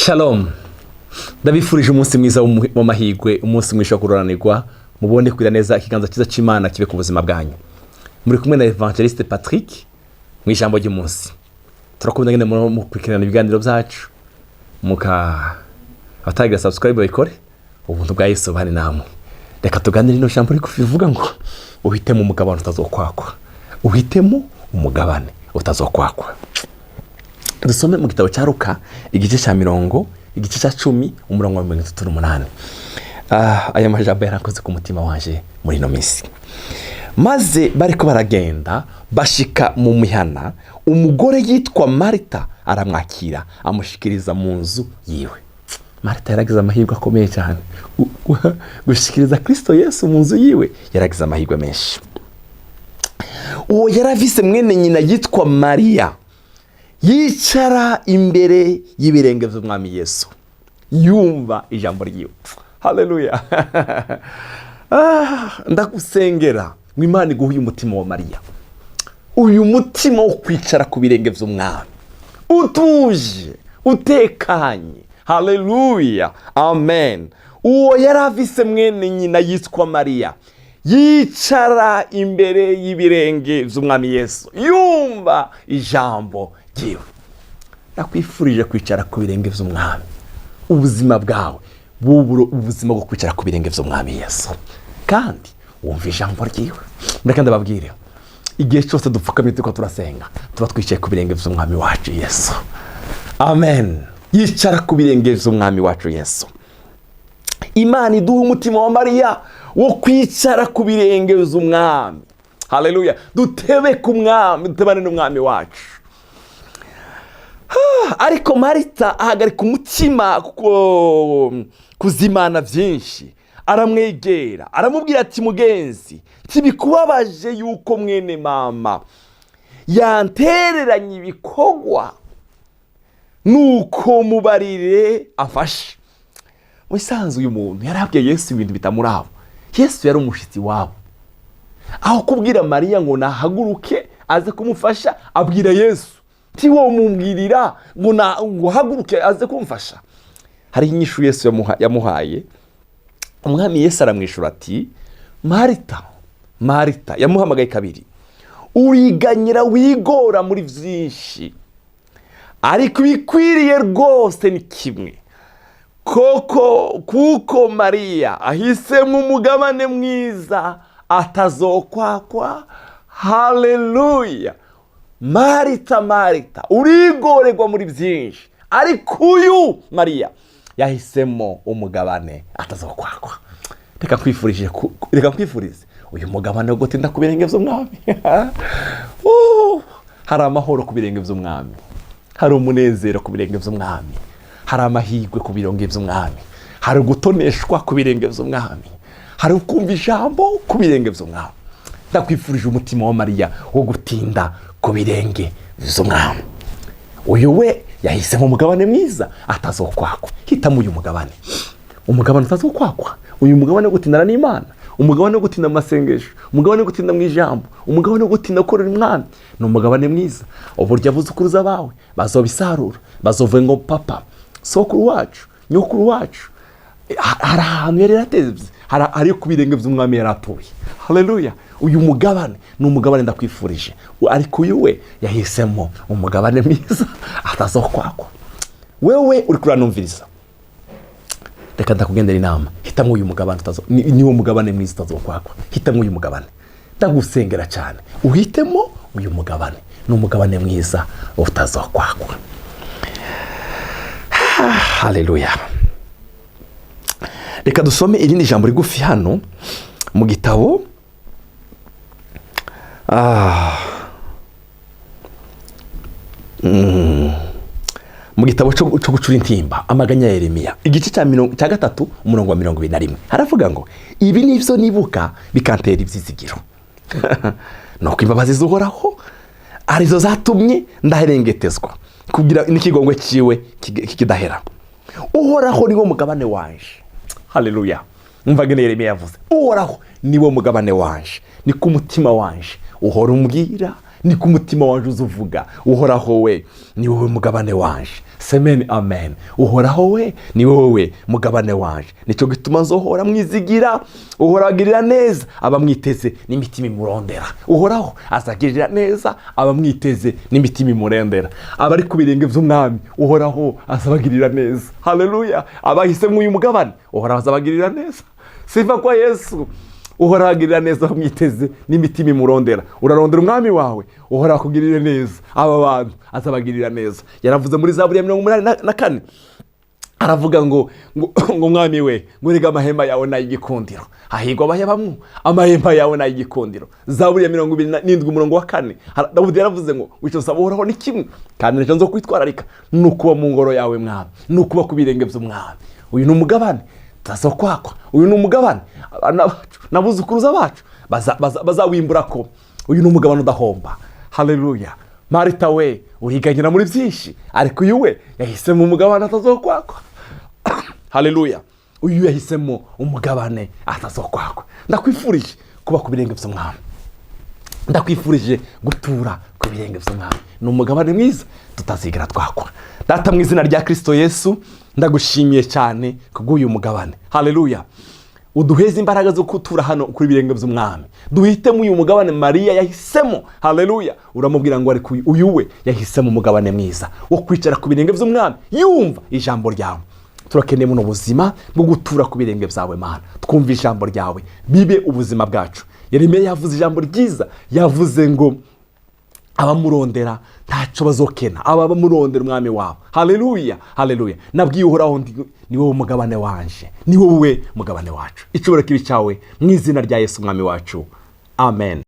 Shalom, ndabifurije umunsi mwiza w'amahirwe, umunsi mwiza wo kuroranirwa, mubone kugira neza, ikiganza cyiza cy'Imana kibe ku buzima bwanyu. Muri kumwe na Evangeliste Patrick mu ijambo ry'umunsi. Turakunda nyine mukurikirana ibiganiro byacu, muka abatagira subscribe babikore. Ubuntu bwa Yesu bane namwe. Reka tuganire ino jambo rigufi rivuga ngo uhitemo umugabane utazokwakwa, uhitemo umugabane utazokwakwa. Dusome mu gitabo cya Luka, igice cya mirongo, igice cya 10, umurongo wa 38. Aya majambo yarakoze ku mutima wanje muri ino minsi. Maze bariko baragenda, bashika mu mihana, umugore yitwa Marita aramwakira, amushikiriza mu nzu yiwe. Marita yaragize amahirwe akomeye cyane. Gushikiriza Kristo Yesu mu nzu yiwe, yaragize amahirwe menshi. Uwo yaravise mwene nyina yitwa Mariya, yicara imbere y'ibirenge by'Umwami Yesu, yumva ijambo ryiwe. Haleluya! Ndagusengera ngo Imana iguhe uyu mutima wa Mariya, uyu mutima wo kwicara ku birenge by'Umwami utuje, utekanye. Haleluya, amen. Uwo yari afise mwene nyina yitwa Mariya, yicara imbere y'ibirenge by'Umwami Yesu, yumva ijambo ryiwe. Ndakwifurije kwicara ku birenge by'Umwami, ubuzima bwawe buburo ubuzima bwo kwicara ku birenge by'Umwami Yesu kandi wumva ijambo ryiwe. Ndeka ndababwire, igihe cyose dupfukamye turiko turasenga, tuba twicaye ku birenge by'Umwami wacu Yesu. Amen. Yicara ku birenge by'Umwami wacu Yesu. Imana iduha umutima wa Mariya wo kwicara ku birenge by'Umwami. Haleluya! Dutebe ku Mwami, dutebane n'Umwami wacu. Ariko Marita ahagarika umutima kuzimana byinshi, aramwegera, aramubwira ati: "Mugenzi, ntibikubabaje yuko mwene mama yantereranye ibikorwa? Nuko mubarire afashe." Mu isanzwe uyu muntu yarabwiye Yesu ibintu bitamuraba. Yesu yari umushyitsi wabo. Aho kubwira Mariya ngo nahaguruke aze kumufasha, abwira Yesu ntiwo mumbwirira ngo haguruke aze kumfasha. Hariho inyishu Yesu yamuhaye. Umwami Yesu aramwishyura ati: "Marita, Marita," yamuhamagaye kabiri, "uriganyira, wigora muri byinshi, ariko ibikwiriye rwose ni kimwe koko, kuko Mariya ahisemo umugabane mwiza atazokwakwa." Haleluya! Marita, Marita, urigorerwa muri byinshi, ariko uyu Mariya yahisemo umugabane atazokwakwa. Reka nkwifurize uyu mugabane wo gutinda ku birenge by'Umwami. Oh, hari amahoro ku birenge by'Umwami, hari umunezero ku birenge by'Umwami, hari amahirwe ku birenge by'Umwami, hari gutoneshwa ku birenge by'Umwami, hari kumva ijambo ku birenge by'Umwami. Ndakwifurije umutima wa Mariya wo gutinda ku birenge by'Umwami. Uyu we yahisemo umugabane mwiza atazokwakwa. Hitamo uyu mugabane, umugabane utazokwakwa, uyu mugabane wo gutindana n'Imana, umugabane wo gutinda mu masengesho, umugabane wo gutinda mu ijambo, umugabane wo gutinda gukorera Umwami. Ni umugabane mwiza. Uburyo abuzukuruza bawe bazobisarura, bazovuga ngo: "Papa, sokuru wacu, nyokuru wacu, hari ahantu yari yarateze, hari ku birenge by'Umwami yari atuye." Haleluya! Uyu mugabane ni umugabane ndakwifurije. Ariko uyu we yahisemo umugabane mwiza atazokwakwa. Wewe uri kuranumviriza, reka ndakugendera inama: hitamo uyu mugabane niwo mugabane mwiza utazokwakwa. Hitamo uyu mugabane, ndagusengera cyane, uhitemo uyu mugabane, ni umugabane mwiza utazokwakwa. Haleluya! Reka dusome irindi jambo rigufi hano mu gitabo mu gitabo cyo gucura intimba, amaganya ya Yeremiya, igice cya 3, umurongo wa 21. Haravuga ngo: "Ibi ni byo nibuka bikantera ibyizigiro, nuko imbabazi z'Uhoraho arizo zatumye ndaherengetezwa, kugira n'ikigongwe cyiwe kidahera. Uhoraho niwo mugabane wanje." Haleluya! Umva ngene Yeremiya yavuze: "Uhoraho niwo mugabane wanje, niko umutima wanje uhora umbwira." Ni ku mutima wanje uzuvuga: Uhoraho we, ni wowe mugabane wanje. Semeni amen. Uhoraho we, ni wowe mugabane wanje, nicyo gituma nzohora mwizigira. Uhoraho agirira neza abamwiteze n'imitima imurondera. Uhoraho azagirira neza abamwiteze n'imitima imurondera. Abari ku birenge by'umwami, Uhoraho azabagirira neza. Haleluya! Abahisemo uyu mugabane, Uhoraho azabagirira neza. Sifa kwa Yesu. Uhoraho agirira neza abamwiteze n'imitima imurondera. Urarondera umwami wawe, Uhoraho akugirire neza. Aba bantu azabagirira neza. Yaravuze muri Zaburi ya 84, aravuga ngo mwami we, ngo rega amahema yawe ni ay'igikundiro, hahirwa abayabamwo, amahema yawe ni ay'igikundiro. Zaburi ya 27 umurongo wa 4, Dawudi yaravuze ngo icyo nsaba Uhoraho ni kimwe, kandi nicyo nzo kwitwararika, ni ukuba mu ngoro yawe mwami, ni ukuba ku birenge by'umwami. Uyu ni umugabane tutazokwakwa. Uyu ni umugabane abana bacu n'abuzukuruza bacu bazawimbura ko uyu ni umugabane udahomba. Haleluya! Marita we, uriganyira muri byinshi, ariko uyu we yahisemo umugabane atazokwakwa. Haleluya! Uyu yahisemo umugabane atazokwakwa. Ndakwifurije kuba ku birenge by'umwami, ndakwifurije gutura ku birenge by'umwami. Ni umugabane mwiza tutazigera twakwa. Data, mu izina rya Kirisito Yesu, ndagushimiye cyane kubw'uyu mugabane. Haleluya! Uduheze imbaraga zo gutura hano kuri birenge by'umwami, duhitemo uyu mugabane Mariya yahisemo. Haleluya! Uramubwira ngo ariko uyu we yahisemo umugabane mwiza wo kwicara ku birenge by'umwami, yumva ijambo ryawe. Turakeneye buno buzima bwo gutura ku birenge byawe Mana, twumva ijambo ryawe, bibe ubuzima bwacu. Yeremiya yavuze ijambo ryiza, yavuze ngo abamurondera ntacyo bazokena, aba bamurondera umwami wabo. Haleluya, haleluya! Nabwiye Uhoraho ndi ni wowe mugabane wanje, ni wowe mugabane wacu. Icubahiro kibe cyawe mu izina rya Yesu umwami wacu, amen.